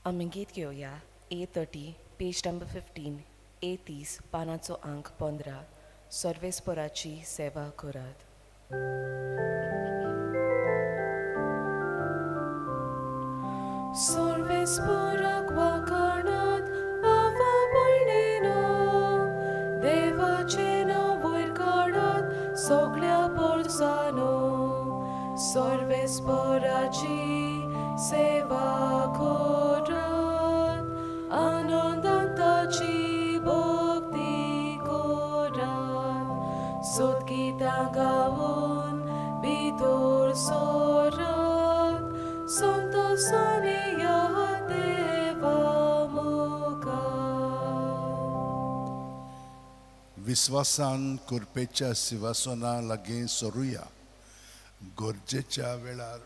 आमी गीत घेवया A 30, page number 15, A 30, पानाचो आंक 15. सर्वेस्पराची सेवा करात. सर्वेस्पराक वाखाणात बाबा भयणीनो, देवाचें नांव वयर काडात सगळ्या पोरसानो. सर्वेस्पराची सेवा करात, आनंदान ताची भक्ती करात. सोदगितां गावन भितर सरात, संतोशान या देवा मुखार. विस्वासान कृपेच्या सिंवासना लागीं सरुया. गरजेच्या वेळार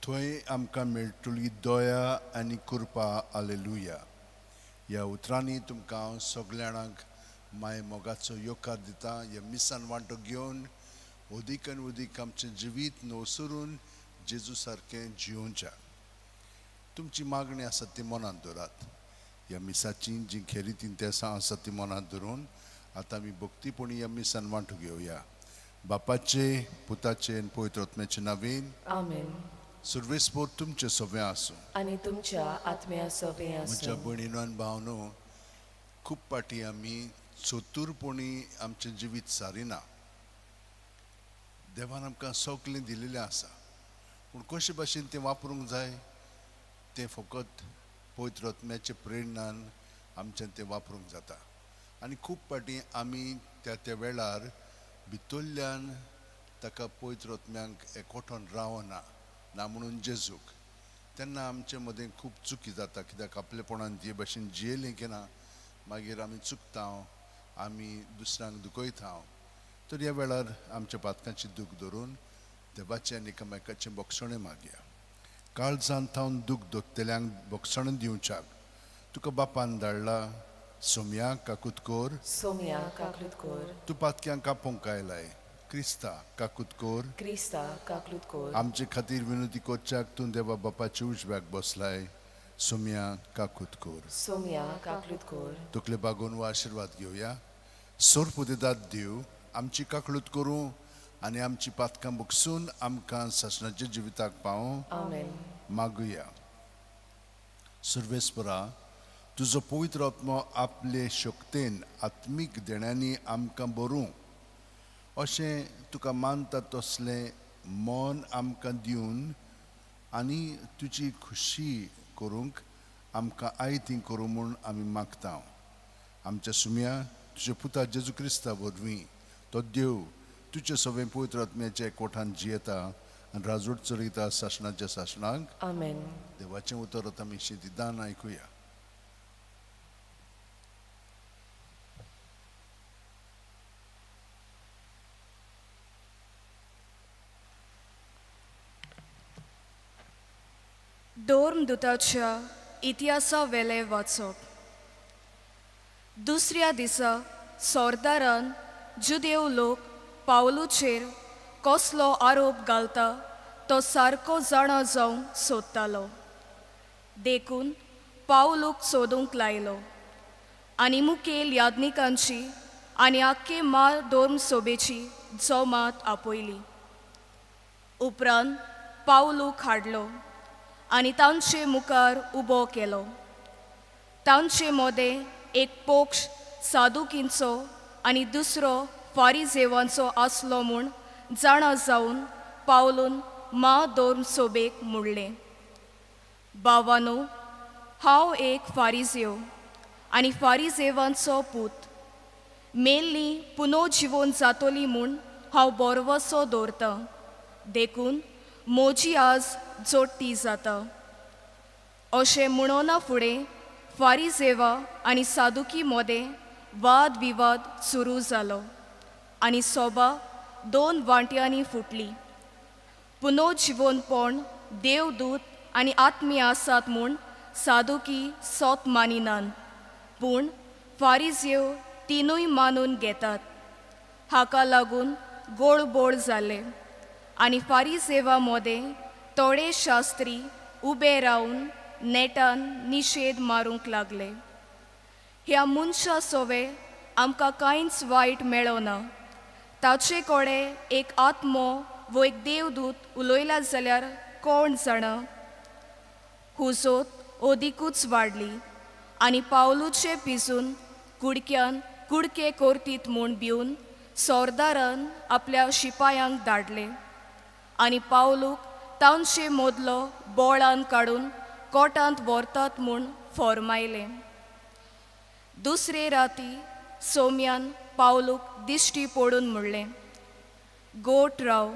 थंय आमकां मेळटली दया आनी कृपा. आलेलुया. ह्या उतरांनी तुमकां हांव सगल्या जाणांक माय मोगाचो येवकार दिता. ह्या मिसान वांटो घेवन अदीक आनी अदीक आमचें जिवीत नवसरून जेजू सारकें जियोवच्या. तुमची मागणी आसा ती मनांत दवरात. ह्या मिसाची जी खेरीत तेसां आसा ती मनांत धरून आतां आमी भक्तीपणी ह्या मिसान वांटो घेवया. बापाचे, पुताचे आनी पवित्र आत्म्याचे नांवान. आमेन. सर्वेस्पोर तुमचें सगळें आसूं. आनी तुमच्या आत्म्या सवें म्हज्या आसूं. भयणीनो आनी भावनो, खूब फावटी आमी चतुरपणी आमचें जिवीत सारिना. देवान आमकां सगळें दिलेलें आसा, पूण कशे भाशेन तें वापरूंक जाय तें फकत पवित्र आत्म्याच्या प्रेरणान आमच्यान तें वापरूंक जाता. आनी खूब फावटी आमी त्या त्या वेळार भितरल्यान ताका पवित्र आत्म्यांक एकवटोन रावना ना म्हणून जेजूक, तेन्ना आमचे मदें खूब चुकी जाता. कित्याक आपलेपणान जे भाशेन जियेलें की ना, मागीर आमी चुकता, आमी दुसऱ्यांक दुखयता. तर ह्या वेळार आमच्या पातकांची दूख धरून देवाचें आनी एकामेकाचें बोगसणें मागया. काळजान थावन दूख दोत्तेल्यांक बोगसणें दिवच्याक तुका बापान धाडला. सोमया, काकूत कोर. सोमया, काकलूत कोर. तूं पातक्यांक कापूंक आयलाय. क्रिस्ता, काकूत कोर. क्रिस्ता, काकलूत कोर. आमचे खातीर विनंती करच्याक तूं देवा बापाच्या उजव्याक बसलाय. सोमया, काकूत कोर. सोमया, काकलूत कोर. तकले बागोवन हो आशिर्वाद घेवया. सोरपुदेदात देव आमची काकळूत करूं आनी आमची पातकां बगसून आमकां सासणाच्या जिविताक पावूं. आमेन. मागुया. सर्वेस्परा, तुजो पवित्र आत्मो आपले शक्तेन आत्मीक देण्यांनी आमकां भरूं. अशें तुका मानता तसलें मन आमकां दिवन आनी तुजी खुशी करूंक आमकां आयती करूं म्हूण आमी मागता. आमच्या सुम्या, तुज्या पुता जेजू क्रिस्ता वरवीं. तो देव तुजे सगळें पवित्र आत्म्याच्या एकवटान जियेता आनी राजवट चलयता सासणाच्या सासणाक. आमेन. देवाचें उतर आतां आमी शितिदान आयकुया. धर्मदुताच्या इतिहासा वेलें वाचप. दुसऱ्या दिसा सरदारान जुदेव लोक पावलूचेर कसलो आरोप घालता तो सारको जाणा जावंक सोदतालो. देखून पावलूक सोदूंक लायलो आनी मुखेल याज्ञिकांची आनी आख्खे म्हाल धर्म सभेची जमात आपयली. उपरांत पावलूक हाडलो आनी तांचे मुखार उबो केलो. तांचे मदें एक पक्ष सादुकींचो आनी दुसरो फारिजेवांचो आसलो म्हूण जाणा जावन पावलून मा धर्म सोबेक म्हणलें, भावानो, हांव एक फारिजेव आनी फारिजेवांचो पूत. मेल्ली पुनो जिवोन जातोली म्हूण हांव बोरवसो दवरतां, देखून म्हजी आज जोडटी जाता. अशें म्हणोना फुडें फारिजेवा आनी सादुकी मदें वाद विवाद सुरू जालो आनी सोबा दोन वांट्यांनी फुटली. पुनो जिवोनपण, देवदूत आनी आत्मी आसात म्हूण सादुकी सोत मानिनात, पूण फारिजेव तिनूय मानून घेतात. हाका लागून गोळबोळ जाले आनी फारिजेवा मदें थोडे शास्त्री उबे रावन नेटान निशेद मारूंक लागले. ह्या मनशा सोवे आमकां कांयच वायट मेळना. ताचे कडेन एक आत्मो वो एक देवदूत उलयला जाल्यार कोण जाणा. हुजोत अदिकूच वाडली आनी पावलूचे पिजून कुडक्यान कुडके करतीत म्हूण भिवन सरदारान आपल्या शिपायांक धाडले आनी पावलूक तांचे मदलो बोळान काडून कोटांत व्हरतात म्हूण फॉर्मायलें. दुसरे राती सोम्यान पावलूक दिश्टी पडून म्हणलें, गोट राव,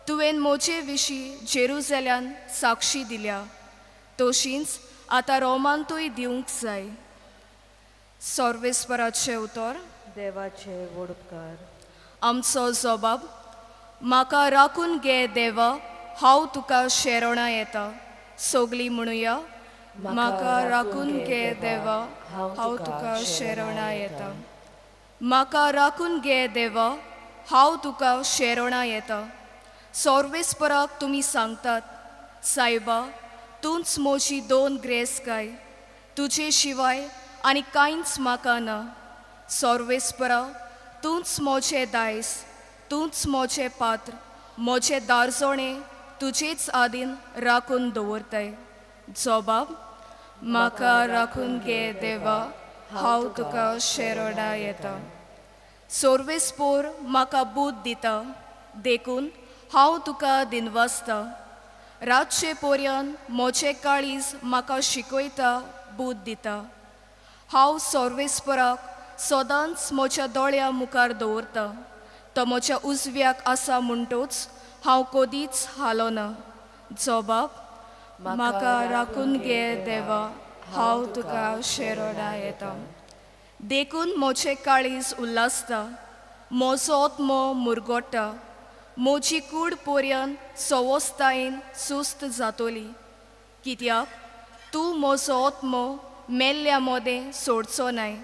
तुवें म्हजे विशीं जेरुजल्यान साक्षी दिल्या तशींच आतां रोमांतूय दिवंक जाय. सर्वेस्पराचें उतर. देवाचे व्हड उपकार. आमचो जबाब. म्हाका राखून घे देवा, हांव तुका शेरणां येता. सगलीं म्हणुया, म्हाका राखून घे देवा, हांव तुका शेरणां येता. म्हाका राखून घे देवा, हांव तुका शेरणां येता. सर्वेस्पराक तुमी सांगतात, सायबा तूंच म्हजी दोन ग्रेस काय, तुजे शिवाय आनी कांयच म्हाका ना. सर्वेस्परा तूंच म्हजें दायज, तूंच म्हजें पात्र, म्हजें दारजोणें तुजेच आदीन राखून दवरताय. जबाब. म्हाका राखून घे देवा, हांव तुका शेरडा येता. सर्वेस्पोर म्हाका बूद दिता, देखून हांव तुका दिनवासता. रातचे पोरयान म्हजें काळीज म्हाका शिकयता, बूद दिता. हांव सर्वेस्पराक सदांच म्हज्या दोळ्या मुखार दवरता. तो म्हज्या उजव्याक आसा म्हणटोच हांव कदीच हालोना. जबाब. म्हाका राखून घे देवा, हांव तुका शेरडा येता. देखून म्हजें काळीज उल्हासता, म्हजो आत्मो मुरगोट्टा, म्हजी कूड पोरयान सवस्तायेन सुस्त जातली. कित्याक तूं म्हजो आत्मो मेल्ल्या मदें सोडचो नाय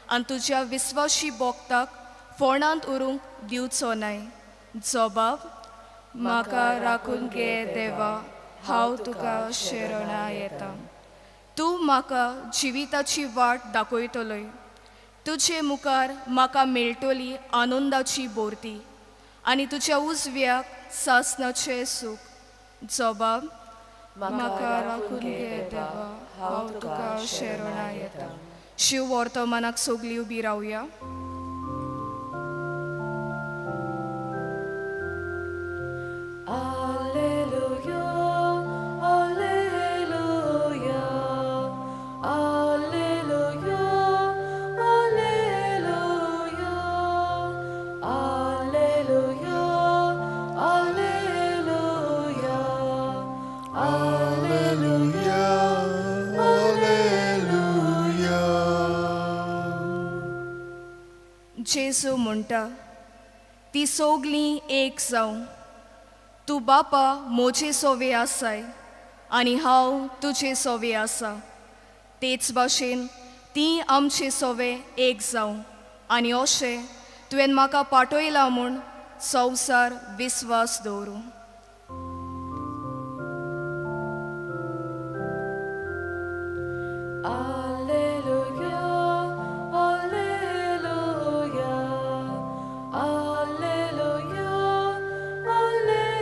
आनी तुज्या विस्वाशी भोक्ताक फोंडांत उरूंक दिवचो नाय. जबाब. म्हाका राखून घे देवा, हांव तुका शेरणां येता. तूं म्हाका जिविताची वाट दाखयतलोय. तुजे मुखार म्हाका मेळटली आनंदाची बोरती आनी तुज्या उजव्याक सासणाचें सूख. जबाब. म्हाका राखून घे देवा, हांव तुका शेरणां येता. शिव वर्तमानाक सगलीं उबी रावया. Alleluia, Alleluia, Alleluia, Alleluia, Alleluia, Alleluia, Alleluia, Alleluia. जेजू म्हणटा, ती सगलीं एक जावं. तूं बापा म्हजे सोवे आसाय आनी हांव तुजे सोवे आसा. तेच भाशेन ती आमचे सोवे एक जावं आनी अशें तुवें म्हाका पाठयला म्हूण संवसार विस्वास दवरूं. Alleluia, Alleluia, Alleluia, Alleluia.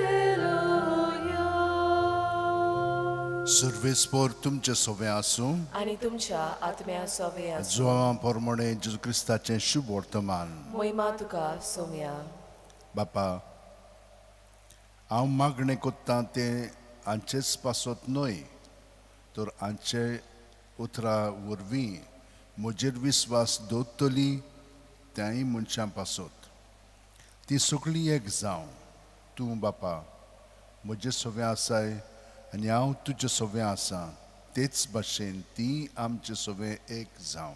सर्वेस्पोर तुमचे सोवे आसूं आनी तुमच्या आत्म्या सोवे आसूं. जुवां प्रमाणे जेजू क्रिस्ताचें शुभ वर्तमान. मोहिमा तुका सोम्या. बापा, हांव मागणें कोत्ता तें हांचेच पासत न्हय, तर हांचे उतरां वरवीं म्हजेर विस्वास दवरतलीं त्याय मनशां पासत. ती सगळीं एक जावं. तूं बापा म्हजे सोवे आसाय आनी हांव तुजे सोवे आसा, तेच भाशेन ती आमचे सोवे एक जावं.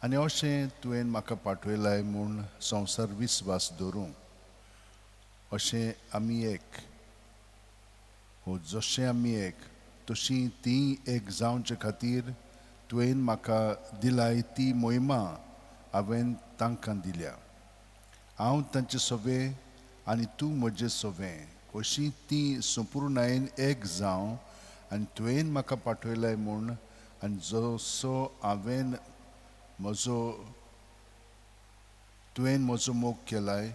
आनी अशें तुवें म्हाका पाठयलाय म्हूण संवसार विस्वास दवरूं. अशें आमी एक हो जशें आमी एक तशी ती एक जावचे खातीर तुवें म्हाका दिलाय ती मोहिमा हांवें तांकां दिल्या. हांव तांचे सोवे आनी तूं म्हजे सोवे, अशी ती संपुर्णायेन एक जावं आनी तुवें म्हाका पाठयलाय म्हूण आनी जसो हांवें म्हजो तुवें म्हजो मोग केलाय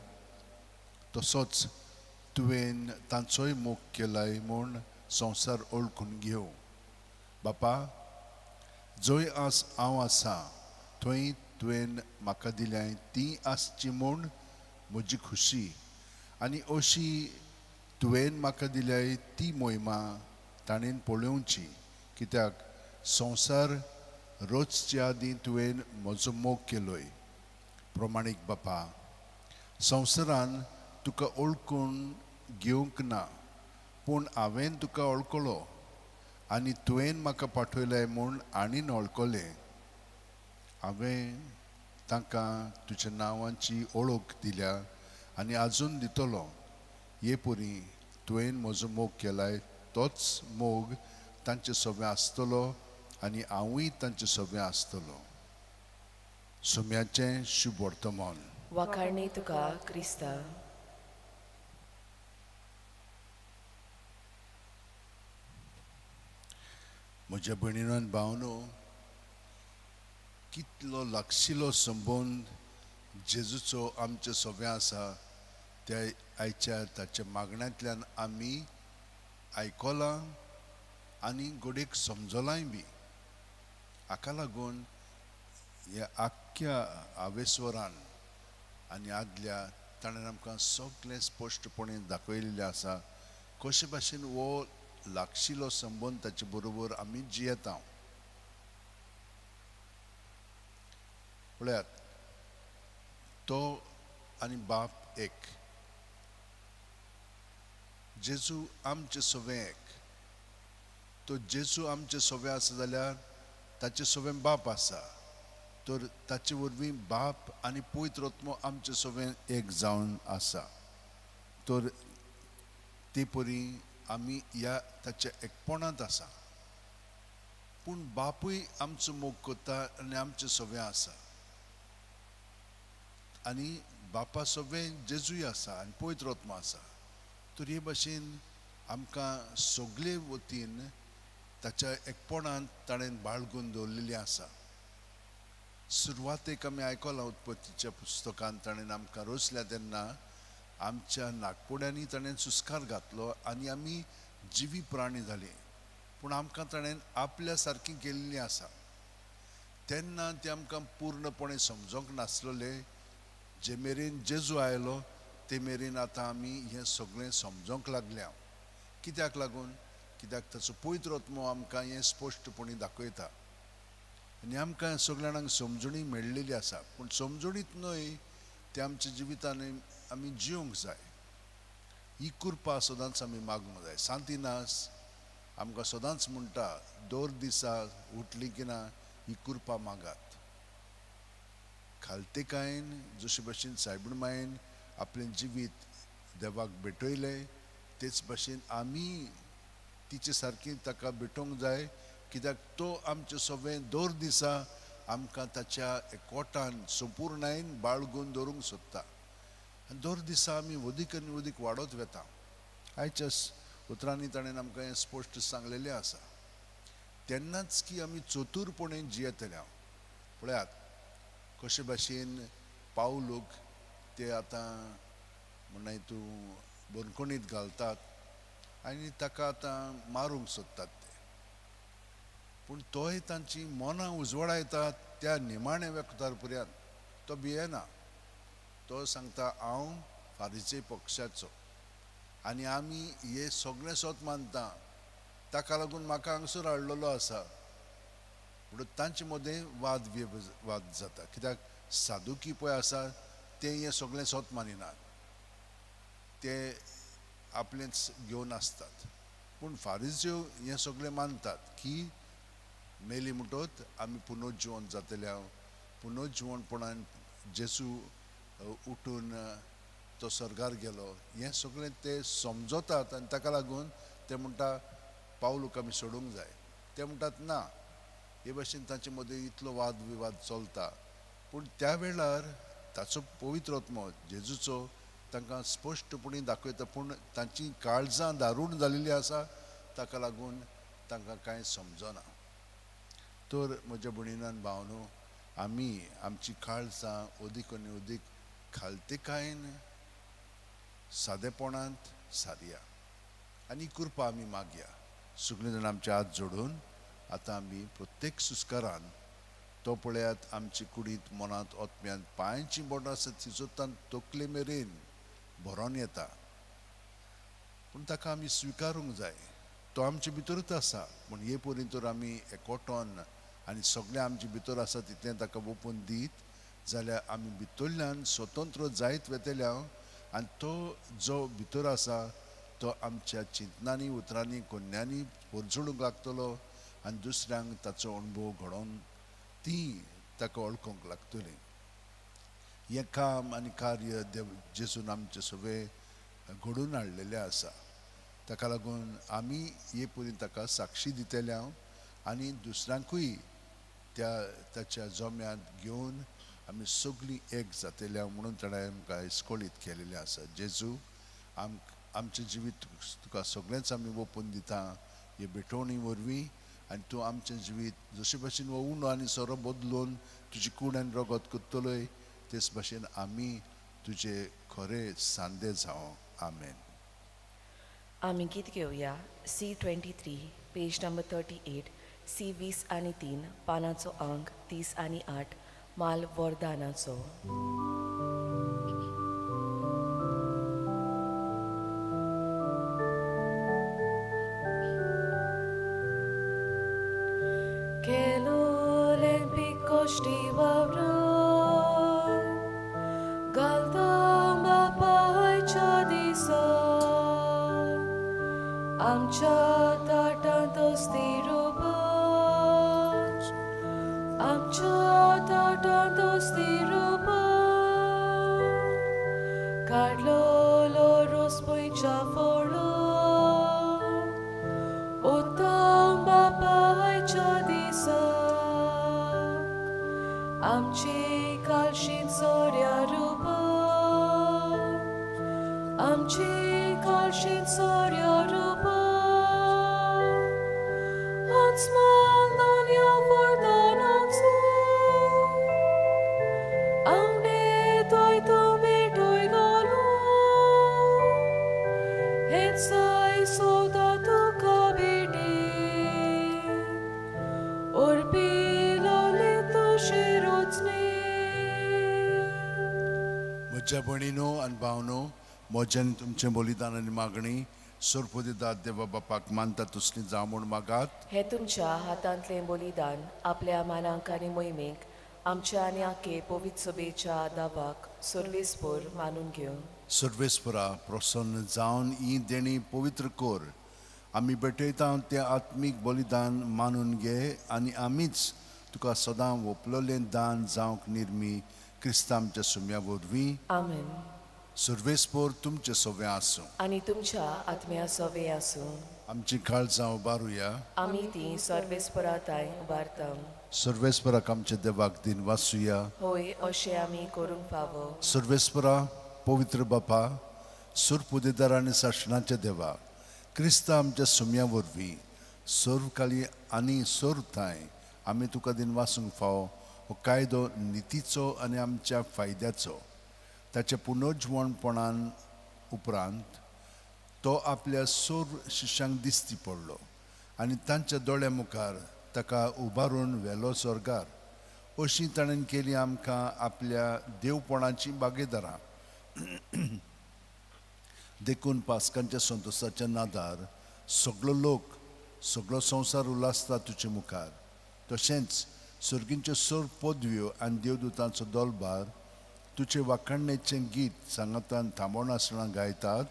तसोच तुवें तांचोय मोग केलाय म्हूण संवसार ओळखून घेवं. बापा, जंय आस हांव आसा थंय तुवें म्हाका दिल्याय ती आसची म्हूण म्हजी खुशी आनी अशी तुवें म्हाका दिल्याय ती मोहिमा ताणें पळोवची, कित्याक संवसार रोजचे आदीं तुवें म्हजो मोग केलोय. प्रमाणीक बापा, संवसारान तुका ओळखून घेवंक ना, पूण हांवें तुका ओळखलो आनी तुवें म्हाका पाठयलें म्हूण आनीन ओळखलें. हांवें तांकां तुज्या नांवांची ओळख दिल्या आनी आजून दितलो. हे परी तुवें म्हजो मोग केलाय तोच मोग तांचे सगळें आसतलो आनी हांवूय तांचे सगळें आसतलो. सुम्याचें शुभ वर्तमान. वाखाणणी तुका क्रिस्ता. म्हज्या भयणीनो आनी भावनो, कितलो लागशिलो संबंद जेजूचो आमचे सगळें आसा त्या आयच्या ताच्या मागण्यांतल्यान आमी आयकलां आनी घडयेक समजलांय बी. हाका लागून ह्या आख्ख्या आवेस्वरान आनी आदल्या ताणें आमकां सगळें स्पश्टपणे दाखयलेलें आसा कशे भाशेन हो लागशिलो संबंद ताचे बरोबर आमी जियेता. पळयात, तो आनी बाप एक, जेजू आमचे सगळें एक. तो जेजू आमचे सगळें आसा जाल्यार ताचे सगळें बाप आसा, तर ताचे वरवीं बाप आनी पवित्र आत्मो आमचे सगळें एक जावन आसा. तर ते परी आमी ह्या ताच्या एकपणांत आसा, पूण बापूय आमचो मोग करता आनी आमचें सगळें आसा आनी बापा सगळें जेजूय आसा आनी पवित्र आत्मो आसा. तर हे भाशेन आमकां सगळे वतीन ताच्या एकपणांत ताणें बाळगून दवरलेलें आसा. सुरवातेक आमी आयकलां उत्पत्तीच्या पुस्तकांत ताणें आमकां रचल्या तेन्ना आमच्या नागपुड्यांनी ताणें सुस्कार घातलो आनी आमी जिवी प्राणी जाली, पूण आमकां ताणें आपल्या सारकी केल्ली आसा. तेन्ना ते आमकां पूर्णपणे समजोंक नासलेले. जे मेरेन जेजू आयलो ते मेरेन आतां आमी हें सगळें समजोंक लागल्या. कित्याक लागून? कित्याक ताचो पवित्र आत्मो आमकां हें स्पश्टपणी दाखयता आनी आमकां सगळ्या जाणांक समजणी मेळ्ळेली आसा. पूण समजणीत न्हय, ते आमच्या जिवितान आमी जिवंक जाय. ही कृपा सदांच आमी मागूंक जाय. सांतिनास आमकां सदांच म्हणटा, दर दिसा उठली की ना ही कृपा मागात. खालतेकायेन जशे भशेन सायबीण मायेन आपलें जिवीत देवाक भेटयलें तेच भशेन आमी तिचे सारकी ताका भेटोवंक जाय, कित्याक तो आमचे सगळें दर दिसा आमकां ताच्या एकवटान संपुर्णायेन बाळगून दवरूंक सोदता. आनी दर दिसा आमी वदीक आनी वदीक वाडत वता. आयच्या उतरांनी ताणें आमकां हें स्पश्ट सांगलेलें आसा. तेन्नाच की आमी चतुरपणे जियेतले. पळयात कशे भाशेन पावलूक ते आतां म्हणल्यार तूं बंदखणीत घालतात आनी ताका आतां मारूंक सोदतात ते, पूण तोय तांची मनां उजवाडायतात त्या निमाणे वखदार पर्यंत तो भियेना. तो सांगता हांव फारीचे पक्षाचो आनी आमी हे सगळें सोत मानता, ताका लागून म्हाका हांगसर हाडलेलो आसा. म्हणून तांचे मदें वाद वाद जाता, कित्याक सादुकी पळय आसा ते हें सगळें सोत मानिनात, ते आपलेंच घेवन आसतात. पूण फारिज्यो हें सगळें मानतात की मेली म्हणटत आमी पुनर्जिवन जातले. पुनर्जिवनपणान जेजू उठून तो सर्गार गेलो हें सगळें ते समजतात आनी ताका लागून ते म्हणटा पावलूक आमी सोडूंक जाय. ते म्हणटात ना. हे भाशेन तांचे मदीं इतलो वाद विवाद चलता, पूण त्या वेळार ताचो पवित्र आत्मो जेजूचो तांकां स्पश्टपणी दाखयता, पूण तांची काळजां दारूण जालेलीं आसा, ताका लागून तांकां कांय समजना. तर म्हज्या भयणीन भावनो, आमी आमची काळजां अदीक आनी अदीक खालतेकायेन सादेपणांत सारया आनी कृपा आमी मागया. सगळीं जाणां आमचे हात जोडून आतां आमी प्रत्येक सुस्कारान तो पळयात आमचे कुडींत, मनांत, आत्म्यांत, पांयची बोटां आसा थिजोतान तकले मेरेन भरोन येता, पूण ताका आमी स्विकारूंक जाय. तो आमचे भितरूच आसा, पूण हे परी तर आमी एकवटोन आनी सगळें आमचे भितर आसा तितलें ताका ओपून दीत जाल्यार आमी भितरल्यान स्वतंत्र जायत वेतले आनी तो जो भितर आसा तो आमच्या चिंतनांनी, उतरांनी, कोन्यांनी परजळूंक लागतलो आनी दुसऱ्यांक ताचो अणभव घडोवन ती ताका वळखूंक लागतली. हें काम आनी कार्य देव जेजून आमचें सगळें घडोवन हाडलेलें आसा. ताका लागून आमी हे परी ताका साक्षी दितले हांव आनी दुसऱ्यांकूय त्या ताच्या जम्यांत घेवन आमी सगळीं एक जातले म्हणून ताणें आमकां इस्कोळीत केलेलें आसा. जेजू, आमचें जिवीत तुका सगळेंच आमी ओपून दिता हे भेटवणी वरवीं, आनी तूं आमचें जिवीत जशे भाशेन हो उंडो आनी सोरो बदलून तुजी कूड आनी रगत करतलोय तेच भाशेन आमी तुजे खरे सांदे जावं. आमेन. आमी गीत घेवया C 23 page number 38, C 23, पानाचो अंक 38, माल वरदानाचो. म्हज्या भयणीनो आनी भावनो, म्हज्यान तुमचें बलिदान आनी मागणी सोरपोदिदात देवा बापाक मानता तसली जावं म्हूण मागात. हे तुमच्या हातांतलें बलिदान आपल्या मानांक आनी मोहिमेक आमच्या आनी आखे पवित्र सभेच्या दावाक सर्वेस्पोर मानून घेवं. सर्वेस्परा प्रसन्न जावन ही देणी पवित्र कर. आमी भेटयता तें आत्मीक बलिदान मानून घे आनी आमीच तुका सदां वपलोलें दान जावंक निर्मी क्रिस्तांव आमच्या सुम्या वरवीं. आमेन. सर्वेस्पोर तुमचें सगळें आसूं आनी तुमच्या आत्म्या सवे आसूं. आमची काळजां उबारुया. आमी ती सर्वेस्परा ताय उबारता. सर्वेस्पराक आमच्या देवाक दिन वासुया. होय, अशें आमी करूंक फावो. सर्वेस्परा पवित्र बापा, सुरपुदेदार आनी सासणाच्या देवा, क्रिस्तांव आमच्या सुम्या वरवीं सर्वकाली आनी सर्वथांय आमी तुका दिन वासूंक फावो हो कायदो नितीचो आनी आमच्या फायद्याचो. ताच्या पुनर्जिवणपणान उपरांत तो आपल्या सर्व शिश्यांक दिश्टी पडलो आनी तांच्या दोळ्या मुखार ताका उबारून व्हेलो स्वर्गार. अशी ताणें केली आमकां आपल्या देवपणाची बागेदारां. देखून पास्कांच्या संतोशाच्या नादार सगळो लोक, सगळो संवसार उल्हासता तुजे मुखार. तशेंच सर्गींच्यो सर्व पदव्यो आनी देवदूतांचो दोलबार तुजे वाखाणणेचें गीत सांगातान थांबोनासतना गायतात.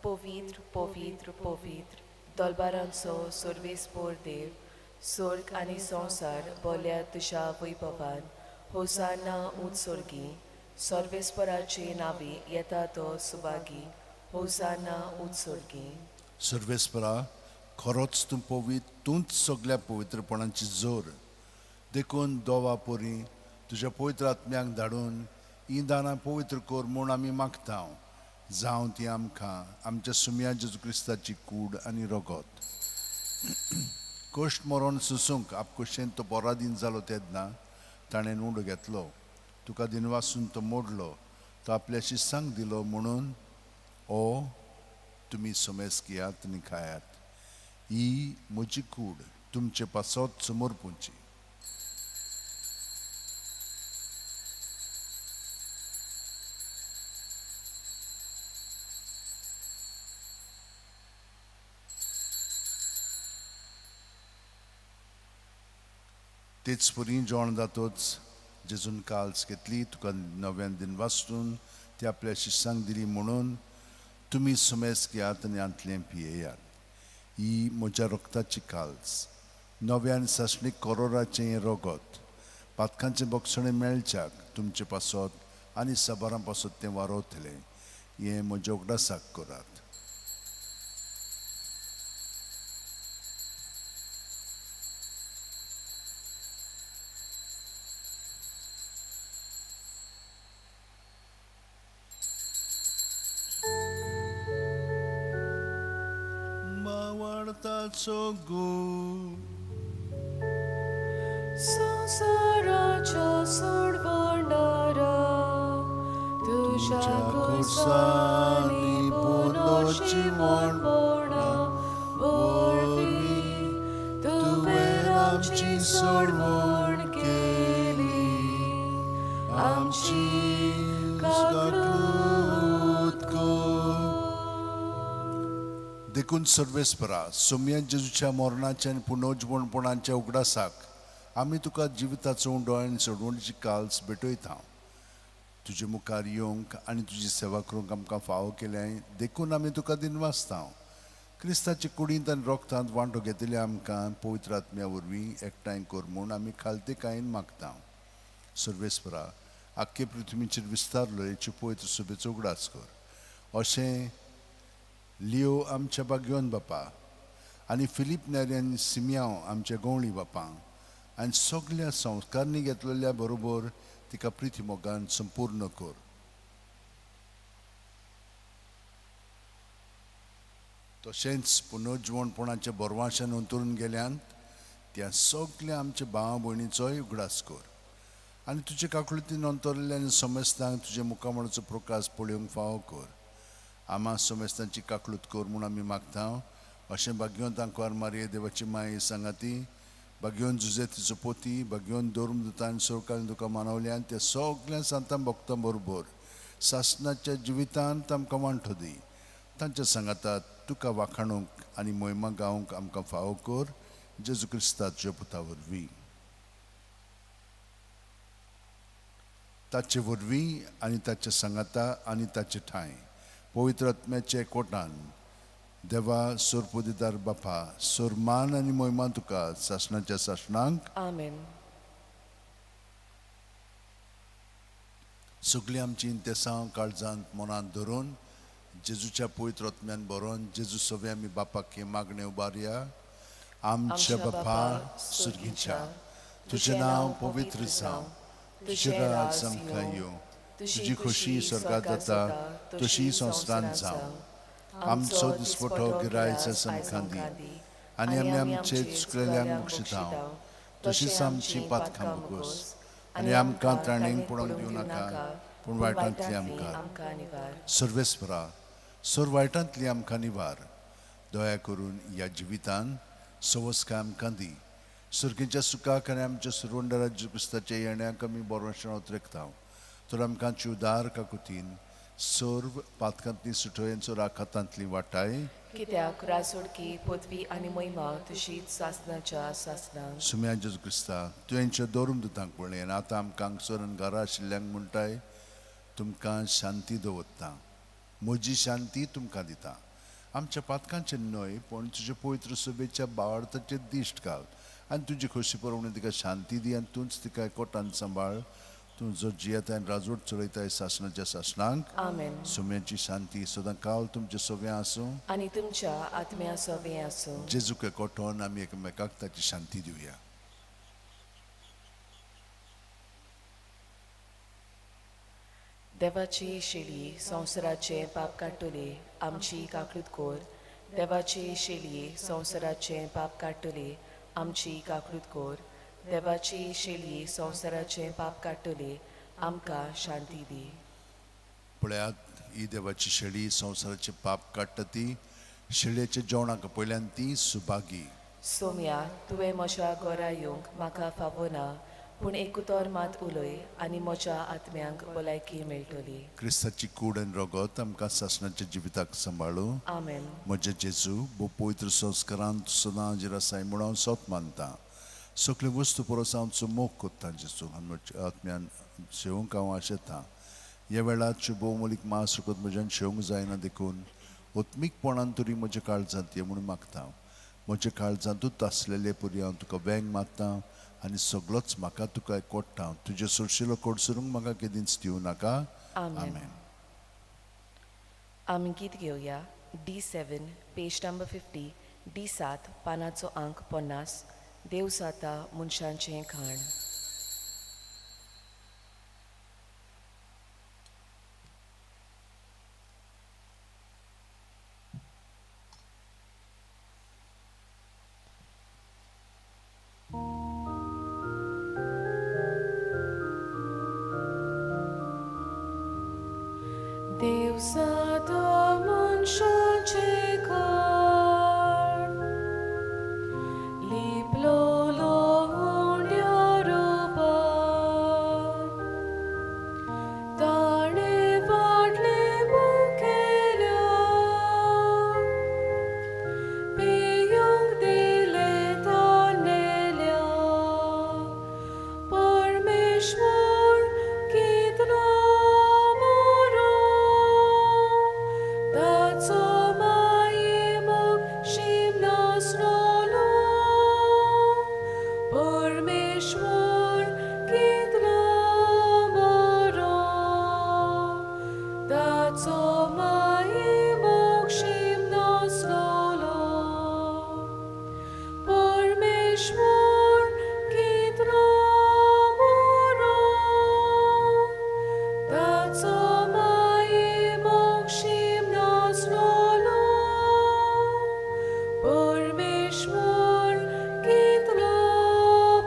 पवित्र पवित्र पवित्र दोलबारांचो सर्वेस्पोर देव, स्वर्ग आनी संवसार बोल्या तुज्या वैभवान. होसाना ऊंच स्वर्गी, सर्वेस्पराचे नावे येता तो सुभागी. होसाना ऊंच स्वर्गी. सर्वेस्परा, खरोच तूं पवित्र, तूंच सगळ्या पवित्रपणाची जोर. देखून दोवा पोरी तुज्या पवित्र आत्म्याक धाडून ही दानां पवित्र कर म्हूण आमी मागता. जावं ती आमकां आमच्या सुम्या जेजू क्रिस्ताची कूड आनी रगत. कश्ट मरण सोसूंक आपकुशेन तो पराधीन जालो तेन्ना ताणें उंडो घेतलो, तुका दिनवासून तो मोडलो, तो आपल्या शिसांक दिलो म्हणून ओ तुमी समेस घेयात आनी खायात, ही म्हजी कूड तुमचे पासत समर्पूंची. तेच परी जेवण जातोच जेजून काल्स घेतली, तुका नव्यान दिन वाचून ती आपल्या शिसांक दिली म्हणून तुमी सुमेस घेयात आनी हांतलें पियेयात, ही म्हज्या रक्ताची काल्स, नव्यान सासणीक करोराचें हें रगत, पातकांचें बक्षणें मेळच्याक तुमचे पासत आनी साबारां पासत तें वारोवतलें, हें म्हज्या उगडासाक करात. मावाडताचो गो संवसाराच्या सोडवणारा तुज्या खुर्सांनी खुर्सांनी पुनोची मोडपणा वरवीं तुवें आमची सोडवण केली, आमची काकूत कर. देखून सर्वेस्परा सोमया जेजूच्या मरणाच्या आनी पुनोजवणपणाच्या उगडासाक आमी तुका जिविताचो उंडो आनी सोडवणीची काल्स भेटयता. तुजे मुखार येवंक आनी तुजी सेवा करूंक आमकां फावो केलें देखून आमी तुका दिनवासता. क्रिस्ताचे कुडींत आनी रोगतांत वांटो घेतिल्ले आमकां पवित्र आत्म्या वरवीं एकठांय कर म्हूण आमी खालतेकायेन मागता. सर्वेस्परा आख्खे पृथ्वीचेर विस्तारलो हेची पवित्र सुबेचो उगडास कर, अशें लियो आमच्या बागयोन बापा आनी फिलीप नेरी सिमियांव आमच्या गवळी बापा आनी सगल्या संस्कारणी घेतलेल्या बरोबर तिका प्रिती मोगान संपूर्ण कर. तशेंच पुनर्जिवणपणाच्या बोरवाशान अंतरून गेल्यान त्या सगल्या आमच्या भाव भयणीचोय उगडास कर आनी तुजे काकुळतीन अंतरलेल्या आनी समेस्तांक तुज्या मुखामळाचो प्रकाश पळोवंक फावो कर. आमा समेस्तांची काकळूत कर म्हूण आमी मागता. अशें भाग्योन तांकां मारये देवाची माये सांगाती भाग्योन जुजे तिचो पोती भाग्योन धर्म दुतान सरकारान तुका मानवल्यान त्या सगल्या सांतां भक्तां बरोबर सासणाच्या जिवितांत आमकां वांटो दी. तांच्या सांगातात तुका वाखाणूंक आनी मोहिमा गावंक आमकां फावो कर, जेजू क्रिस्ताच्या पुता वरवीं, ताचे वरवीं आनी ताच्या सांगाता आनी ताचे ठांय पवित्र आत्म्याच्या एकवटान देवा सोरपुदिदार बापा सोरमान आनी मोहिमा तुका सासणाच्या सासणांक आमेन. सगळीं आमची इंतेसांव काळजांत मनांत धरून जेजूच्या पवित्र आत्म्यान बरोवन जेजू सगळें आमी बापाक हें मागणें उबारया. आमच्या बापा सुर्गीच्या, तुजें नांव पवित्र जावं, तुजें राज आमकां येवं, तुजी खोशी स्वर्गात जाता तशी संवसारांत जावं. आमचो दिसपटो गिरायच आमकां दी आनी आमी आमचे चुकलेल्यांक बक्षितांव तशीच आमची पातकां भोगोस आनी आमकां त्राणेक पडोवंक दिवं नाका, पूण वायटांतली आमकां निवार. सर्वेस्परा सर वायटांतली आमकां निवार. दया करून ह्या जिवितान सवस्काय आमकां दी. सुर्गीच्या सुखाक आनी आमच्या सुरवंडरा क्रिस्ताच्या येण्याक आमी बरो उतरेकता तर आमकां उदार काकुतीन सर्व पातकांतली सुटोyenचो राखातांतली वाटाय. कित्याक रासोडकी पदवी आनी महिमा तुशीच सासणाच्या सासणांक. सुम्या जेजू क्रिस्ता तुवेंच्या दवरून दुतांक पळय आनी आतां आमकां हांगसर आनी घरा आशिल्ल्यांक म्हणटाय, तुमकां शांती दवरता, म्हजी शांती तुमकां दिता. आमच्या पातकांचेर न्हय पूण तुज्या पवित्र सभेच्या बावार्थाचेर दिश्ट घाल आनी तुजी खोशी प्रमाणे तिका शांती दी आनी तूंच तिका एकवटान सांबाळ. तूं जो जियेताय आनी राजवट चलयताय सासणाच्या सासणांक. आमेन. सुम्याची शांती सदां काल तुमचे सगळें आसूं आनी तुमच्या आत्म्या सवें आसूं. जेजूक एकवटोन आमी एकमेकाक ताची शांती दिवया. देवाची शेळी संवसाराचें पाप काडटली आमची काकूत कर. देवाची शेळी संवसाराचें पाप काडटली आमची काकूत कोर. देवाची शेली संवसाराचें पाप काडटली, आमकां शांती दी. पळयात, ही देवाची शेळी संवसाराचे पाप काडटा ती. शेळयेच्या जेवणाक पयल्यान ती सुभागी. सोम्या, तुवें म्हज्या घरा येवंक म्हाका फावना, पूण एक उतर मात उलय आनी म्हज्या आत्म्यांक भलायकी मेळटली. क्रिस्ताची कूड आनी रगत आमकां सासणाच्या जिविताक सांबाळू. आमेन. म्हजे जेजू, भोव पवित्र संस्कारांत सदां हाजीर आसाय म्हूण हांव सोत मानता. सगळे वस्तू परस हांव तुजो मोग कोत्ता जेजू, आनी म्हज्या आत्म्यान शेवंक हांव आशेतां. ह्या वेळार भोवमोलीक मांस रगत म्हज्यान शेवंक जायना, देखून आत्मीकपणान तरी म्हज्या काळजांत ये म्हणून मागता. म्हज्या काळजांतूच आसलेले परी हांव तुका वेंग मारता आनी सगळोच म्हाका तुका कोट्टा. तुजे सोरशिलो कोडसरूंक म्हाका केदींच दिवं नाका. आमेन. आमेन. आमी गीत घेवया D7, page number 50, D7, पानाचो आंक 50, देव जाता मनशांचें खाण. देव जाता मनशाचें खाण, लिपलोलो उंड्या रुपान, ताणें वाडलें मुखेल्या, पियूंक दिलें तानेल्या. परमेश्वर कितलो बरो, ताचो मायेमोग शीम नासलोलो. परमेश्वर कितलो बरो, ताचो मायेमोग शीम नासलोलो. परमेश्वर कितलो बरो, ताचो मायेमोग शीम नासलोलो. परमेश्वर कितलो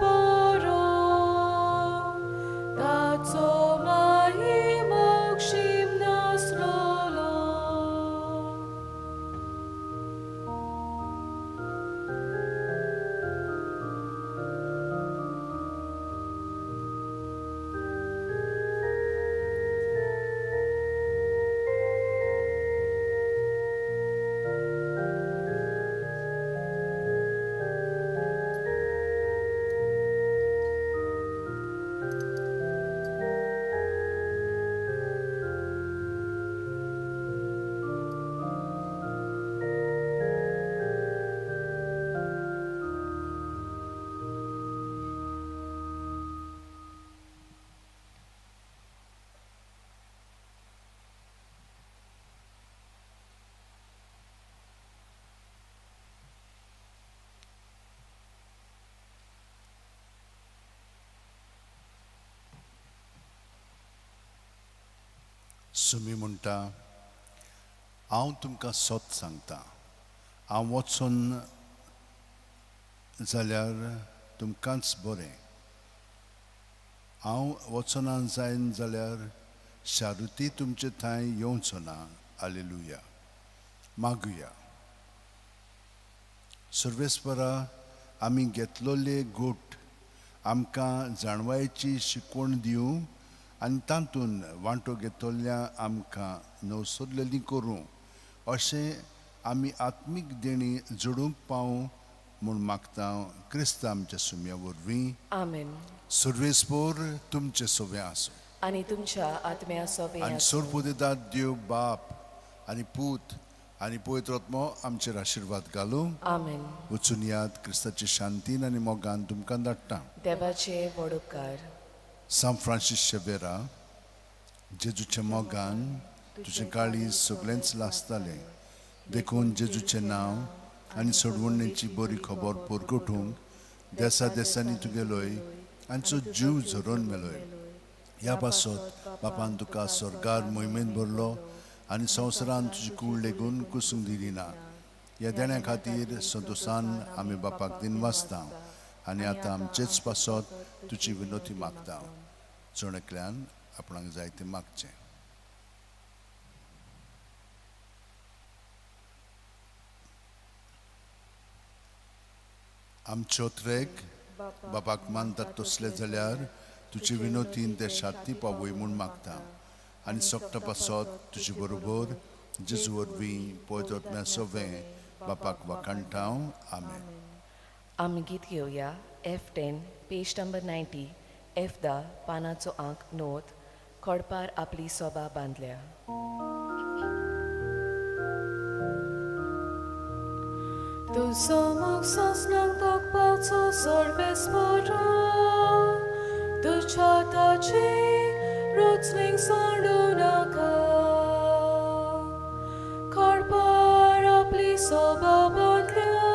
बरो, ताचो मायेमोग शीम नासलोलो. सुमी म्हणटा, हांव तुमकां सत सांगता, हांव वचून जाल्यार तुमकांच बरें. हांव वचना जायन जाल्यार शारुती तुमचे थंय येवचो ना. आलेलुया. मागुया. सर्वेस्परा, आमी घेतलोले गोट आमकां जाणवायेची शिकवण दिवं आनी तातूंत वांटो घेतल्या आमकां नवसरलेली करूं, अशें आमी आत्मीक देणी जोडूंक पावूं म्हूण मागता, क्रिस्त आमच्या सुम्या वरवीं. आमेन. सर्वेस्पोर तुमचें सोवें आसूं. आनी तुमच्या आत्म्या सोबे आनी आसूं. सोरपुदेदाद देव बाप आनी पूत आनी पवित्र आत्मो आमचेर आशिर्वाद घालूं. आमेन. वचून याद, क्रिस्ताचे शांतीन आनी मोगान तुमकां धाडटा. देवाचे व्हड उपकार. सांत फ्रांसीस शेवेरा, जेजूच्या मोगान तुजें काळीज सगळेंच लासतालें, देखून जेजूचें नांव आनी सोडवणेची बरी खबर परगटूंक देसा देसांनी तुगेलोय आनी तो जीव झरोवन मेलोय. ह्या पासत बापान तुका स्वर्गार मोहिमेन भरलो आनी संवसारान तुजी कूड लेगून कुसूंक दिली ना. ह्या देण्या खातीर संतोशान आमी बापाक दिनवासता आनी आतां आमचेच पासत तुजी विनोती मागता. जण एकल्यान आपणाक जाय तें मागचें. आमच्यो त्रेक बापाक मानतात तसले जाल्यार तुजे विनोतीन ते शांती पावय म्हूण मागता आनी सगटा पासत तुजे बरोबर जेजू वरवीं पवित्र सवें बापाक वाखाणटा. आमेन. आमी गीत घेवया F10 page number 90, F10 पानाचो आंक 9. खडपार आपली सोबा बांदल्या. तुजो मोग सोंसनाक तोखपाचो सर्वेस्परा, तुज्या ताची रोचणीक सोडूं नाका. खडपार आपली सोबा बांदल्या,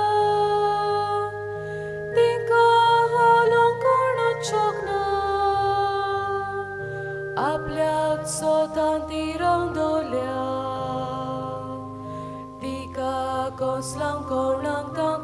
तिका हालोवंक कोणूच शकना. आपल्याक स्वता ती दवरल्या, तिका कोसलांक कोणाक.